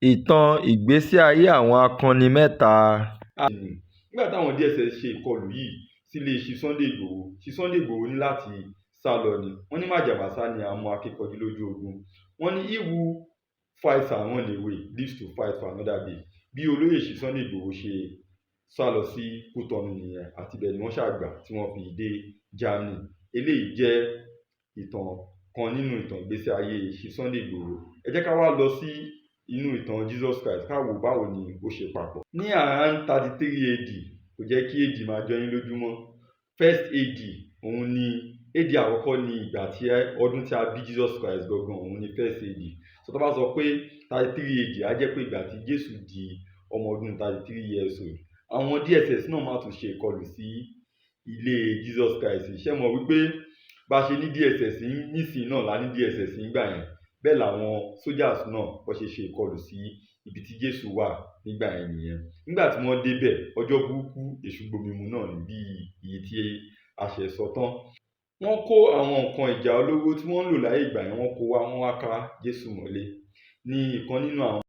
Ìtàn ìgbésí ayé àwọn akọni mẹ́ta. Nígbà táwọn DSS ṣe ìkọlù yìí sílé Chief Sunday Igboho, Chief Sunday Igboho ní láti sá lọ ni. Wọ́n ní màjàmásá ni àwọn akíkanjú lójú ogun. Wọ́n ní he who fights and run away lives to fight for another day. Bí olóyè Chief Sunday Igboho ṣe sá lọ sí Kútọ́nù nìyẹn, àti ibẹ̀ ni wọ́n ṣàgbà tí wọ́n fi dé Germany. Eléyìí jẹ́ ìtàn kan nínú ìtàn ìgbésí ayé Chief Sunday Igboho. Ẹ jẹ́ ká wá lọ sí inú ìtàn Jesus Christ, ká wò báwo ni ó ṣe papọ̀. Ní around 33 AD, kò jẹ́ kí AD máa jọ yín lójúmọ́. First AD, òun ni AD àkọ́kọ́, ní ìgbà tí ọdún tí a bí Jesus Christ gangan, òun ni first AD. So tó bá sọ pé 33 AD, á jẹ́ pé ìgbà tí Jésù di ọmọ ọdún 33 years old. Àwọn DSS náà máa tún ṣe ìkọlù sí ilé Jesus Christ. Ṣé mọ̀ wípé bá ṣe ní DSS nísìnyí náà la ní DSS nígbà yẹn? Bẹ́ẹ̀ làwọn soldiers náà wọ́n ṣe ṣe ìkọlù sí ibi tí Jésù wà nígbà yẹn nìyẹn. Nígbà tí wọ́n débẹ̀, ọjọ́ burúkú èṣù gbomimu náà ní bí iye tí a ṣẹ̀ sọ tán. Wọ́n kó àwọn nǹkan ìjà olóró tí wọ́n ń lò láyé ìgbà yẹn, wọ́n kó wá, wọ́n wá ká Jésù mọ́lé ní ìkan nínú àwọn